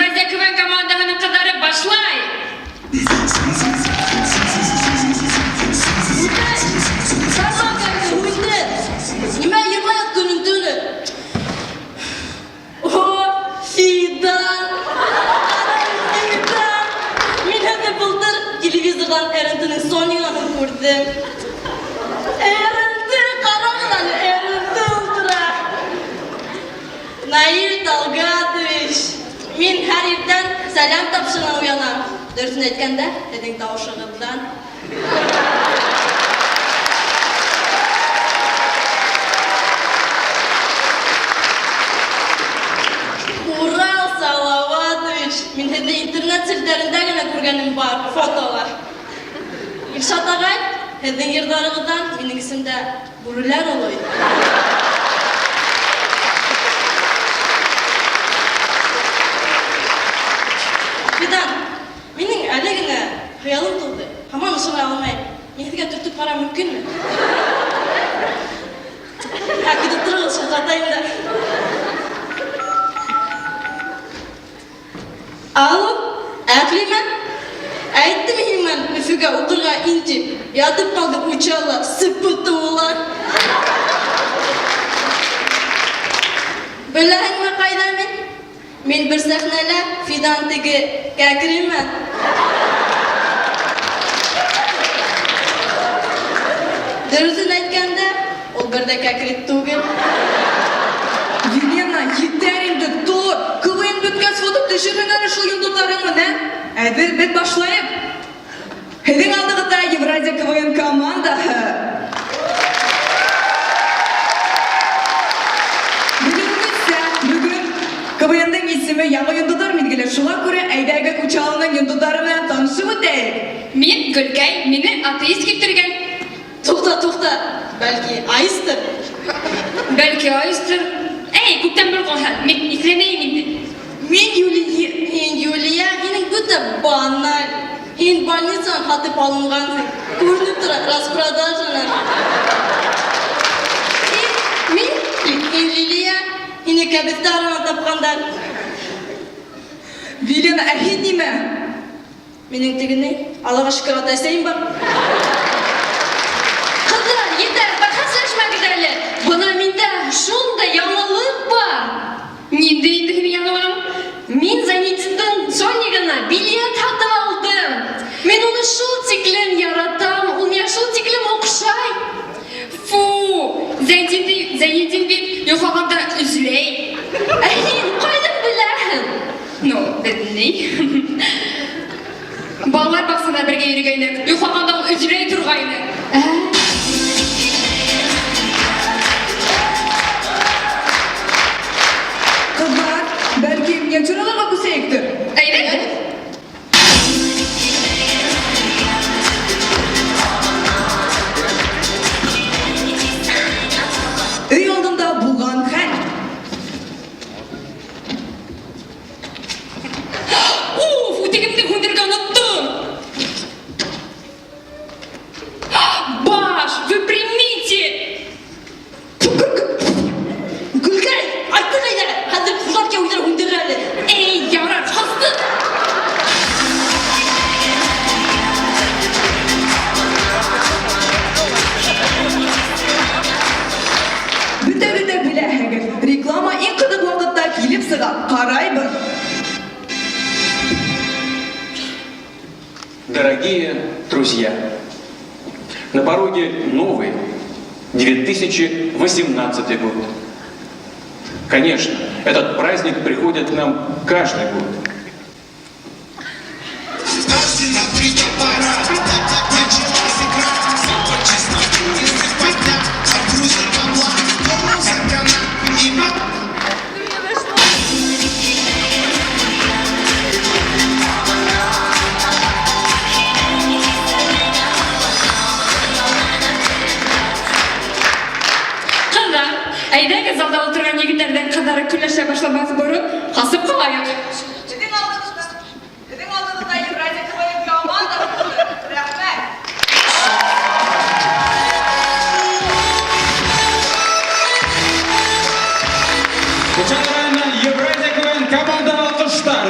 Евразия КВН командаһының ҡыҙҙары башлай! Үтәш! Собакаңды үлтер! Нимә йырлай көнөн-төнө? О, Фидан! Фидан! Мин һеҙҙе былтыр телевизорҙан РНТ-ның Сонигынан күрҙем. РНТ, ҡарағыҙ әле, РНТ ултыра. Наил Талгатович, мин һәр иртән сәләм тапшырынан уянам. Дөрөҫөн әйткәндә, һеҙҙең тауышығыҙҙан. Урал Салаватович, мин һеҙҙе интернет селтәрендә генә күргәнем бар, фотола. Илшат ағай, һеҙҙең йырҙарығыҙҙан минең исемдә бүреләр олой. Фидан, минең әле генә хыялым тыуҙы. Һаман ышана алмайым. Мин һеҙгә төртөп ҡарау мөмкинме? Ә, көтөп тороғоҙ, шылтыратайым да. Алло, Әҡлимә? Әйттем һинең Өфөгә уҡырға ин тип. Ятып ҡалды Учалла, СПТУ-лар. Беләһеңме ҡайҙа мин? Мин бер сәхнәлә Фидан теге кәкреме? Дөрөҫөн әйткәндә, ул бер дә кәкре түгел. Елена, етәр инде, тор! КВН бөткәс фото төшерһең әле шул йондоҙҙарың менән. Әҙер, беҙ башлайыҡ. Һеҙҙең алдығыҙҙа Евразия КВН командаһы. Белеүегеҙсә, бөгөн КВН-ның исеме Яңы йондоҙҙар миҙгеле. Шуға күрә әйҙәгеҙ Учалының йондоҙҙары менән танышып үтәйек. Мин, Гөлкәй, мине атеист киптергән. Туҡта, туҡта, бәлки, аистыр? Бәлки, аистыр. Әй, күптән бер ҡалһа, мин иҫләмәйем инде. Мин Юлия, һин Юлия, һинең бөтә баналь. Һин больницанан һатып алынғанһың. Күренеп тора, распродажанан. Һин, мин, һин Лилия, һине кәбеҫтә аранан тапҡандар. Вилена, ә һин нимә? Минең теге ни, Аллаға шөкөр, ата-әсәйем бар. Ҡыҙҙар, етәр, бәхәсләшмәгеҙ әле. Бына миндә шундай яңылыҡ бар. Ниндәй инде һинең яңылығың? Мин Зайнетдиндың сольнигына билет һатып алдым. Мин уны шул тиклем яратам, ул миңа шул тиклем оҡшай. Фу, Зәйнетдин, Зәйнетдин бит йоклаганда өзләй. Ә һин ҡайҙан беләһең? Ну, белмәй. Балалар бакчасына бергә йөрегәйнек. Йоклаганда ул өзләй торгайны. Ә? Кызлар, бәлки миниатюраларга күчәектер? Әйдә. Өй алдында булган хәл. Уф, үтегемне һүндерергә оныттым. Баш, вы примите! Гөлкәй, айттыҡ әйҙә, хәҙер ҡыҙҙар килә үҙҙәре һүндерер әле. Эй, ярар, һастыҡ! Бөтәгеҙ ҙә беләһегеҙ, реклама иң ҡыҙыҡ ваҡытта килеп сыға. Ҡарайбыҙ. Дорогие друзья, на пороге новый 2018 год. Конечно, этот праздник приходит к нам каждый год. Кызлар, әйдәгез залда утырган егетләрдән кызлары көнләшә башламас борын касып калаек. Беҙҙең алдыбыҙҙа, беҙҙең алдыбыҙҙа Евразия КВН командасы булды. Рәхмәт! Учалы районыннан Евразия КВН команда алкыштар.